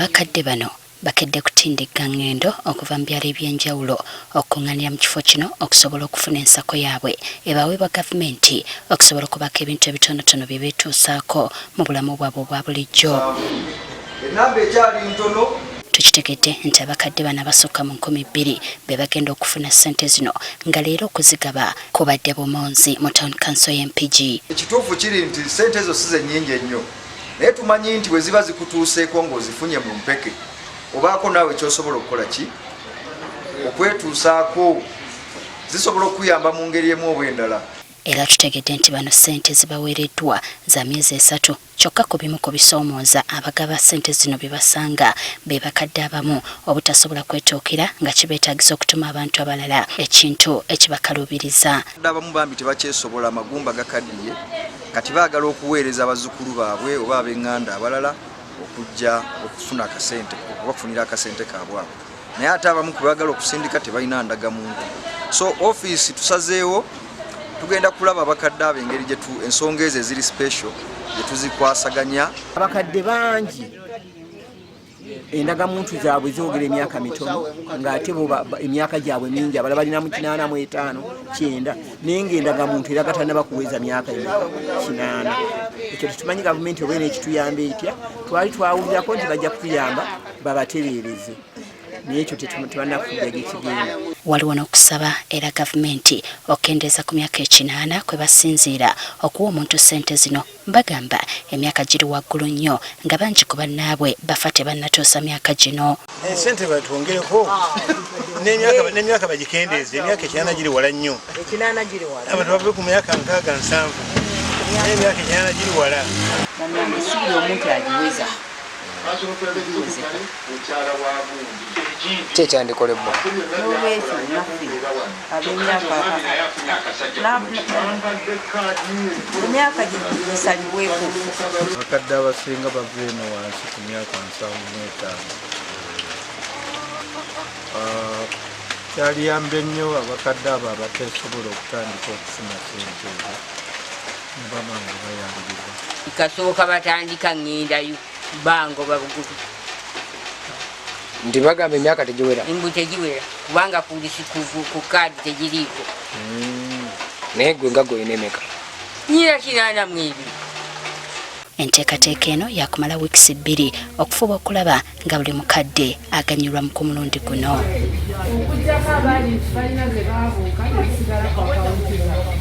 Abakadde bano bakedde kutindigga ngendo okuva mu byalo eby'enjawulo okukunganira mu kifo kino okusobola okufuna ensako yaabwe ebaweebwa gavumenti okusobola okubaako ebintu ebitonotono bye beetuusaako mu bulamu bwabwe obwa bulijjo. Ennamba ekyali ntono. Tukitegedde nti abakadde bano abasukka mu 2000 be bagenda okufuna ssente zino nga leero okuzigaba kubadde Bumonzi mu Town Council y'e Mpigi. Ekituufu kiri nti ssente ezo si ze nnyingi ennyo, naye tumanyi nti bwe ziba zikutuuseeko ng'ozifunye mu mpeke, obaako naawe ky'osobola okukola ki okwetuusaako, zisobola okukuyamba mu ngeri emu oba endala. Era tutegedde nti bano ssente zibaweereddwa za myezi esatu kyokka ku bimu ku bisoomooza abagaba ssente zino bye basanga be bakadde abamu obutasobola kwetuukira nga kibeetaagisa okutuma abantu abalala ekintu ekibakaluubiriza. Abamu bambi tebakyesobola, amagumba gakaddiye, kati baagala okuweereza bazzukulu baabwe oba ab'enganda abalala okujja okufuna akasente, okubafunira akasente kaabwe ako, naye ate abamu ku baagala okusindika tebalina ndagamuntu. So ofiisi tusazeewo tugenda kulaba abakadde abo engeri gyetu ensonga ezo eziri special gyetuzikwasaganya. Abakadde bangi endagamuntu zaabwe zoogera emyaka mitono ng'ate bo emyaka gyabwe mingi, abala balina mu 85, 90, naye ng'endagamuntu eraga tannaba kuweza myaka emeka 80. Ekyo tetumanyi gavumenti oba eno ekituyamba etya. Twali twawulirako nti bajja kutuyamba babatereereze, naye ekyo tebannakujja gyekigenda. Waliwo n'okusaba era gavumenti okukendeeza ku myaka 80 kwe basinziira okuwa omuntu ssente zino. Bagamba emyaka giri waggulu nnyo nga bangi ku bannaabwe bafa tebannatuusa myaka gino. Esente batwongereko n'emyaka bagikendeeze, emyaka 80 giri wala nnyo, abantu bave ku myaka 60, 70, naye emyaka 80 giri wala. Bannange, si buli omuntu agiweza. Ki ekyandikolebwa? N'olwekyo naffe ab'emyaka emyaka gisalibweko. Abakadde abasinga bava eno wansi ku myaka 75. Kyaliyambye nnyo abakadde abo abateesobola okutandika okufuna sente ezo ne baba nga bayambibwa. Kasooka batandika ŋŋendayo bangoba bugubi. Nti bagamba emyaka tegiwera. Mbu tegiwera kubanga ku kaadi tegiriiko. Naye gwe nga gwe olina emeka? Nyina 82. Enteekateeka eno yakumala wiikisi 2 okufuba okulaba nga buli mukadde aganyulwa ku mulundi guno. Okuggyako abaali nti balina ze baabuuka ne bisigala ku akawunti zaabwe.